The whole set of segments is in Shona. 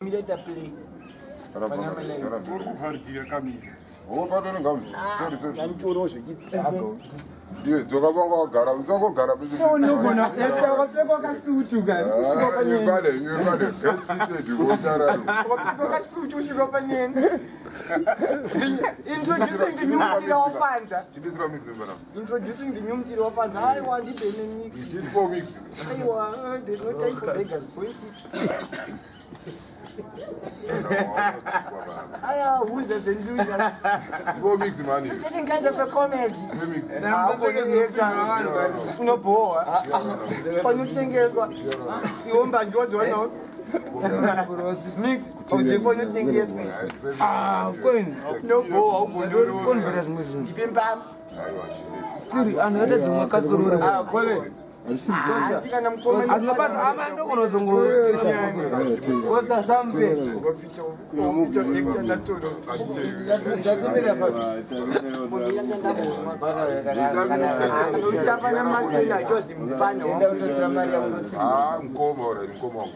Mileta play. Uri kuvharidzira kamera. Ndanditoro zvechitsaga. Iwe dzoka panga wagara, usangogara pese. Unogona wakapfekwa kasutu ka. Iwe pale, iwe pale. Get seated, wotararo. Wakapfekwa kasutu usvika panyeni. Introducing the new Mtira wafanza. Chibisira mix mbana. Introducing the new Mtira wafanza. Aiwa ndibheme mix. We did 4 weeks. Aiwa, there's no time for beggars. Go and sit. Aya, who's and losers. 4 weeks, man. It's taking kind of a comedy. 4 weeks. Unobhowa panotengeswa iwo mbanje wadzionawo mix auze panotengeswa. Kweni. Unobhowa ugondori. Konvera zvimwe zvinhu. Ndipe mbama. Tiri anhu aita dzimwe kasorori. Handi kana mukoma. Hazvina basa ama ndogona kuzongokoza sambe. Anotamba namastena achozi mufana. Ah, mukoma ora, mukoma wangu.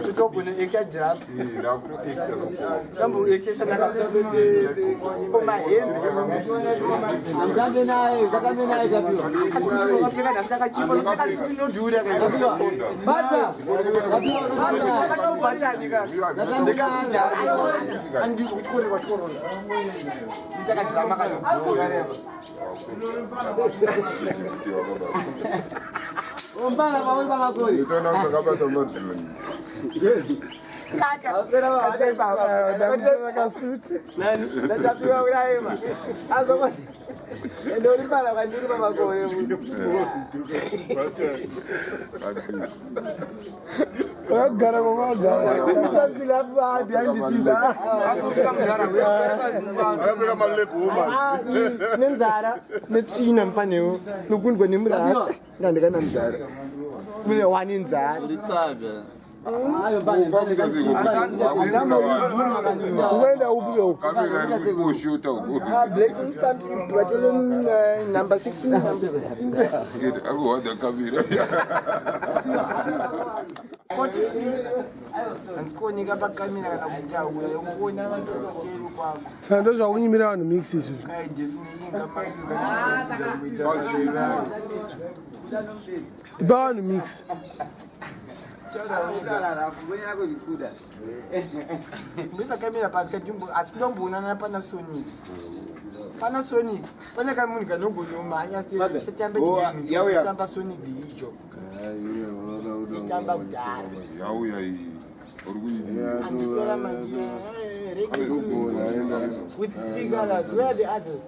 Ukagona actor drama. Eh, ndakutoacta mukoma. Kamboactesa nakamahembe. Tambe naye, takambe naye tapiwa. Akapfeka nhasi kakachipa, unopfeka sutu inodhura. Bata. Akatobhatani ka ndekakudhara, andizvo kutyorerwa tyorora ndakadhirama kanobhora. Ombana pauri pamakori. Nditoona ndakabata madrone. Kasuti. Ndatapiwa kuraima. Azokoti. Ende uri pana kwandiri pamakore. Wakagara kwawagara. Akapfeka malego woman. Nenzara netsvina mufanewo nokundwa nemurara ndandikana nzara mune wani nzara. Uritsaga. Uenda upi uko? Kamera iri kushuta uko. Black Infantry Battalion, number 16. Akuhwada kamera. Koti free handikuoneka pakamera kana kutaura yokuona vanhu kuseri kwako. Saka ndo zvakunyimira vanhu mix izvi. Kai definition kamasuka. Ipa vanhu mix. Mbisa kamera pasi katimbo asi kudomboonana pana Sonic. Pana Sonic pane kamunhu kanogonomhanya chatamba chitamba Sonic the Hedgehog itamba kudhara. Yauya iyi. Uri kuidii? Anditora manje with three colors. Where are the others?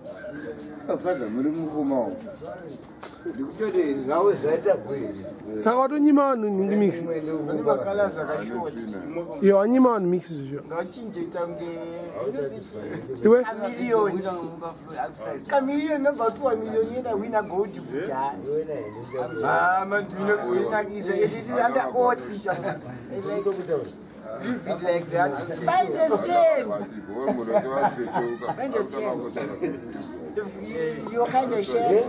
Fadha muri mukomawo ndikutoti zvavo zvaita bwere. Saka watonyima vanhu nhingi mix. Vane macolors akashota. Iwe wanyima vanhu mix izvozvo. Ngavachinje tange Iwe. Kamiliyoni kamiliyoni nobva tuwa miliyoni yenda wina gold kudhara. Mandinakisa. It is under oath, sha. Like, leave it like that. Find a stand. Find a stand. If you, you're kind of shaggy.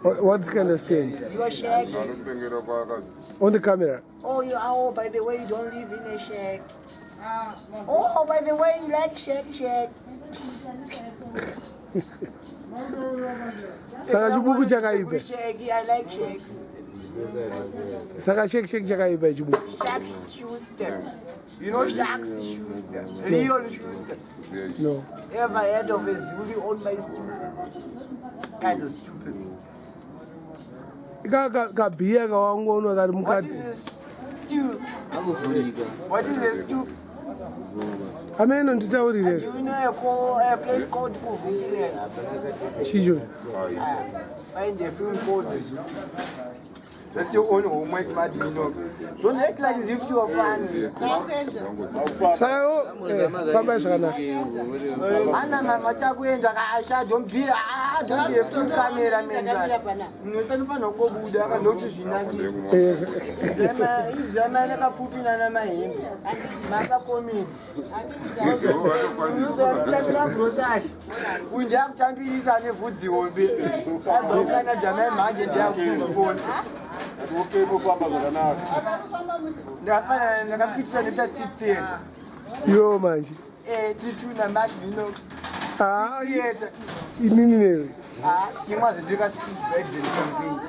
What kind of stand? You are shaggy. Anopengera kwaakazi. On the camera. Oh, you oh, by the way, you don't live in a shack. Oh, by the way, you like shack shack. Saka chibuku chakaipa. Shaggy, I like shakes. Saka shake shake chakaipa chibuku. Shaq Schuster. You know Shaq Schuster? Leon Schuster. No. Ever heard of a Zulu on my stoop? Kind of stupid. Kabhiya kawangonwa kari What mukati. is a stoop? What is a stoop? Ameno nditaurire. Do you know a place called Kuvungile? Chicho. Find a film called Zoo. That's your own homework, Mad Minox. Don't act like as if you are funny. Saka fambai zvakanaka. Ana mama chakuenda kaasha, don't be a film camera man. Unosanofanira kungobuda akandoti zvinakire. Idzama nakapfupi nana mahembe. Masa comedy. Unotambira grocery. Uyu ndeyakutambirisa nevhudzi hombe. Abva ukana jamai mhanje ndeyakutisponsor. Okay, kufamba zvakanaka. Ndakafanana ndakapikisa neta street theater. Iwewo manje. Eh, tituna Mark Minox. Ah, Theater. inini newe. Ah, chimwa zvedeka street vibes and champagne.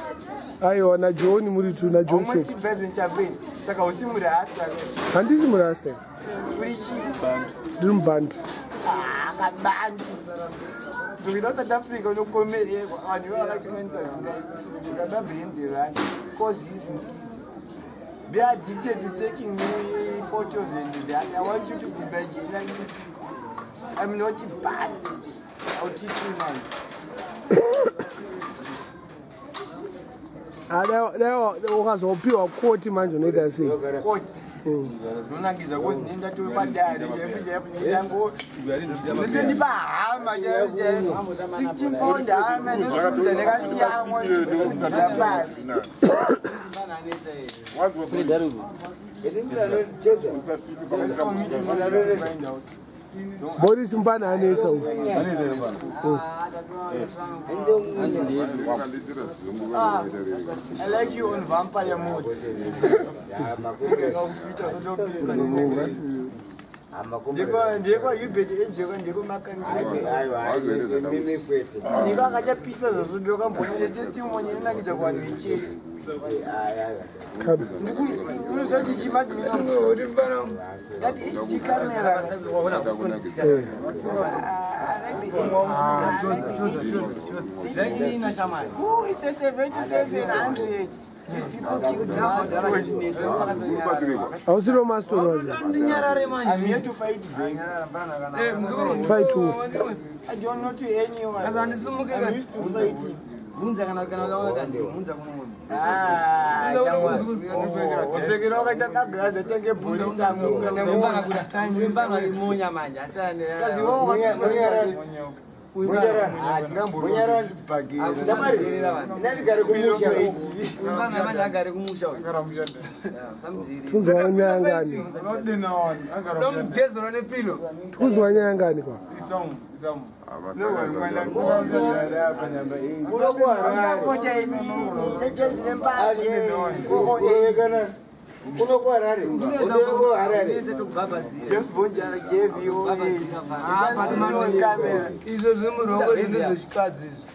Aiwa naJohn muri tu naJohn Almost Shop. street vibes and champagne. Saka usi murasta. Handisi murasta. Uri chii? Ndiri mubantu. Ah, kabantu. Ndokenda South Africa unokomererwa vanhu ivo vakakanganisa zingai. Ukaba brain dzevanhu. Cause izinskizi. Be addicted to taking me photos and that. I want you to be my journalist. I'm not bad. I'll teach you man. Ah, dai ukazopiwa koti manje unoita sei? Court. Zvinonakidza kozi nenda tove padare chaipo chaipo ndango ndinondipa hama chaipo chaipo 16 pound hama ndosunda ndakasiyamwa ndikudhira pasi. Just for me to find out. Boris mupana anetsa uyu. Wakanditira zungu vanoita rei. I like you on vampire mode. Ndikakufita sotopiswa nenekure. Ndekwa Hubert Ejeka ndeko makandiko. Ndiko akachapisa zvaso ndokambonye testimony inonakidza kuvanhu vecheri. Unoziva kuti chimati mino. That HD camera. Eh. Who is a 7700? These people killed Maston. Hausiro Maston wacho. I'm here to fight back. Fight who? I don't know to anyone. I'm used to fighting. Ah, wapfekera wakaita kagirazi atenge bhorisa Tikunzwa nyaya ngani? Tikunzwa nyaya ngani kwa? Izvo zvemuroko zvinhu zvechikadzi izvi.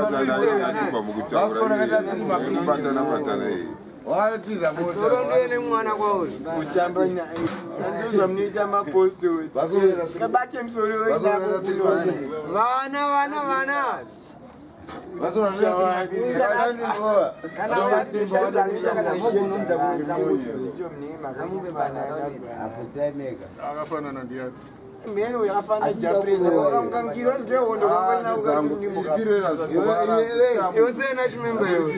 Batana mukutaura batana iyi. Wakatiza Soro ndiye nemwana kwauri. Kutamba ndozvamunoita mapostori kabate musoro Vana vana vana. Akafanana ndiyani? Mheni uyu akafanana japresa wakamukangirwa zigehondo Iwe sena chimemba iwe.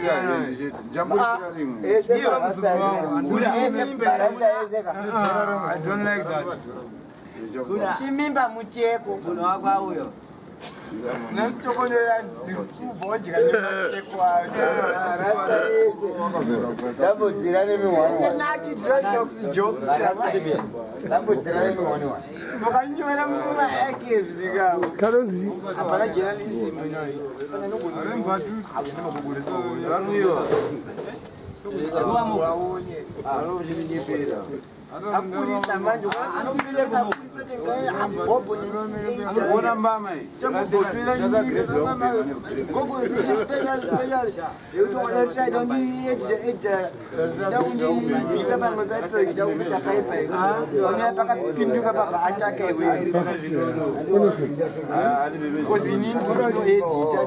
I don't like that. Chimimba muteko nomutokonera kubhodya nemateko ayo dreadlocks joke mukanyora mumaakevs Kanonzi hapana journalism akurisa manje pakapinduka pabva ataka iwe kozi inini ndinoedita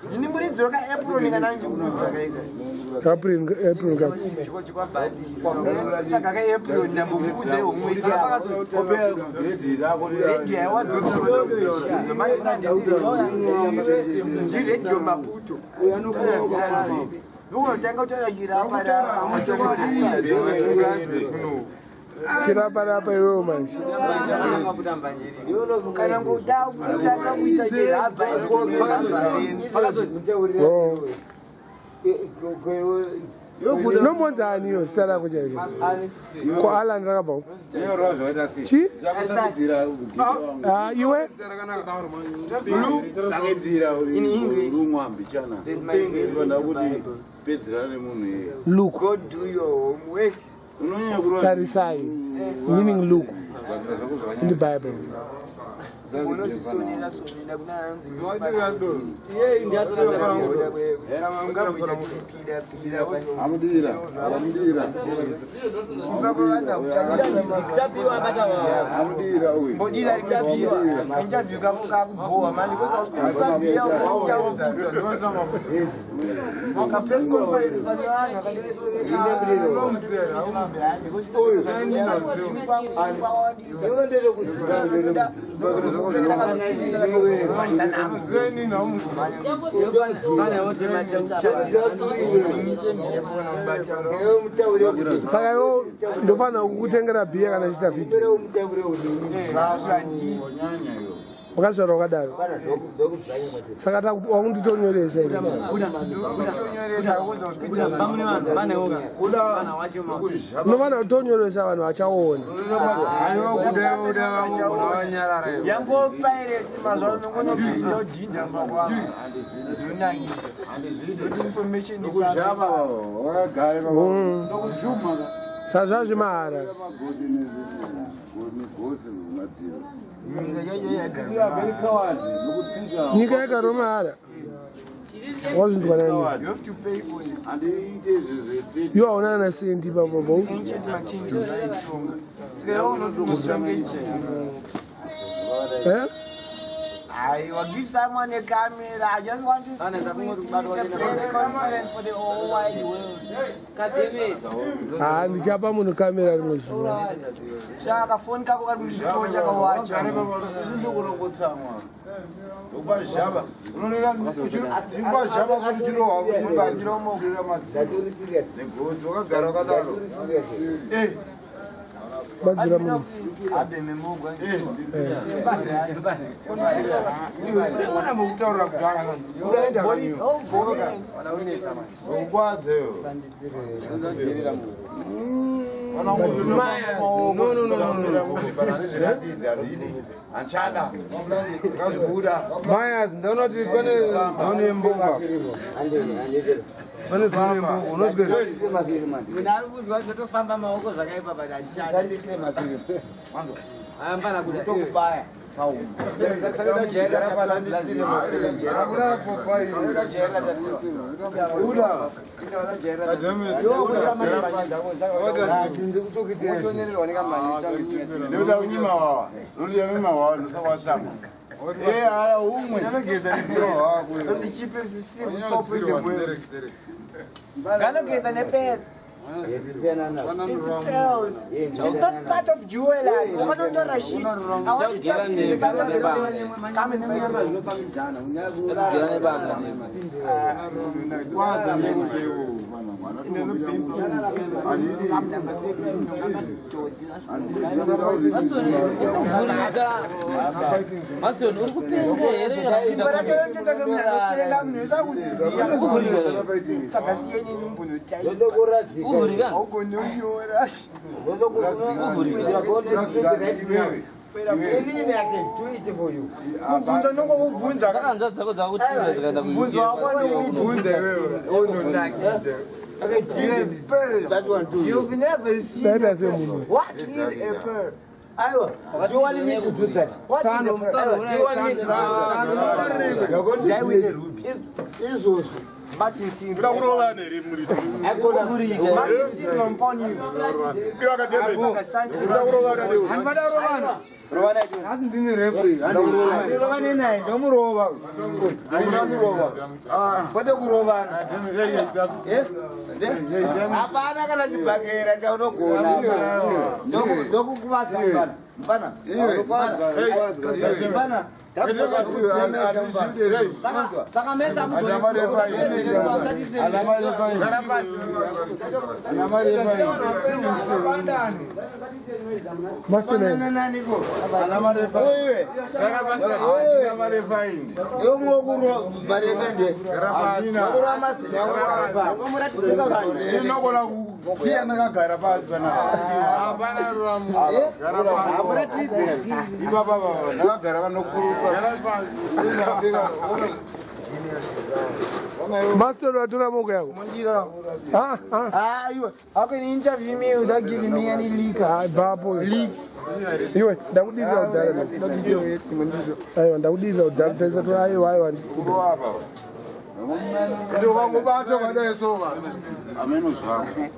ndini muridzoka aproni kana ndikudzakaika April April ka. tsvaga kaapron ndambokuudza homwe redhiyo yawadzodzimandisiredhiyo Maputo ndokunotanga kutaura Chiraparapa iwewo manje. Kana ngoda kutanga kuita chirabha. Oh. Unombonzi ani iyo zita rako chaiko? Ko Alan rakabva chi? Ah, iwe? In English. Rumwambichana There's my verse in the kuti Bible. pedzerana nemunhu iye. Look. Go do your homework. Unonyanya kurova. Tarisai. Meaning look in the Bible. Unozvisonera sonera kuna anonzi ungamboita kupira pira. Amudira, amudira. Tapiwa bata wa. Amudira uyu. Mbodira interview, interview kako kakubhowa manje kozausikusabhiya uchaudza ka press conference pane vanhu Saka iwo ndofanira kukutengera bhiya kana chiita vhidhiyo. Wakazvarwa wakadaro. Saka wakunditonyoresa here? Unofanira kutonyoresa vanhu vachaona. Yangopairesi mazuva unongonopinda udhinda mba kwako ndonangidza kuti information Nokuzhava wakagara nokuzhuma. Saka zvazvemahara. Magodi negosi mumadziro. Nyika yacho yagara. Nokutsika. Nyika yagarwa mahara. Wazvinzwa nani? You have to pay for it. Handiite zvezvete. Iwo hauna kana sendi ipapo. Ancient makingdoms aitonga, saka iwe unotonga ichi. Eh? I will give someone a camera. I just want to speak with you in a press conference for the whole wide world. Ha, ndichapa munhu kamera rimwe zuva. Shaka foni kako kari muchitocha kawacha. Ndokurongotsamwa nokubazhava unorera uchibazhava kuti chirohwa kuchirohwa madziro negodzi wakagara wakadaro. Batsira munhu. Abe memugwa. Ona mukutaura kudhara uraenda. Boris, oh, man. Ukwadzeyo. No, no, no, no, no. Handichada ndakazvibuda. Mayas, ndaona kuti pane zone yembongo, pane zone yembongo unozwe. Munhu ari kuzwa zvotofamba maoko zvakaipa, but hachichada. Ayambana kuda tokubaya. Jaira. Ndoda kunyima wawa, ndoda kunyima wawa ndosawasama e aya umwe. That's the cheapest soap in the world. Ganogeza nepesa. It's pearls. It's not part of jewelry. Wakanotora shit. I want to talk to you about the Come and Kwadza. Maston, uri kupenga here kana kuita? Simba rake rinotoita munhu anopenga, munhu wese akuziziya. Tsvaga siyenye nyumbunotai. Uvhurika. Haugoni kunyora. Inini I can do it for you. Mubvunzo nongokubvunza. Saka dzako dzakutiza dzikaenda. Mubvunzo wako anokubvunza iwewe unonakidza. I can do it. Pearl. That one too. You've never seen Ndaita semunhu. What is a pearl? Aiwa, do you want me to do that? What is a pearl? Do you want me to do that? Die with a ruby. Izvozvo. Martin Sin. Ndoda kurovana here muri? Martin Sin from you. Ndoda kurovana newe. Handivada kurovana, asi ndini refri. Rovane naye, ndomurova. Ndomurova. Kwete kurovana. Hapana kana chibhakera chaunogona. Ndokukuvadza. Mfana. Mfana. Saka mesa Ndakagara pasi panapa ndakagara vanokurupa. Master watora moko yako. Ah ah. Ah, iwe. How can you interview me without giving me any leak? Ah, bvapo. Iwe ndakudizira kudhara. Aiwa ndakudizira kudhara taisa to aiwa aiwa handisi kuda. Ndokangobata kwadaisova. Ameno zvako.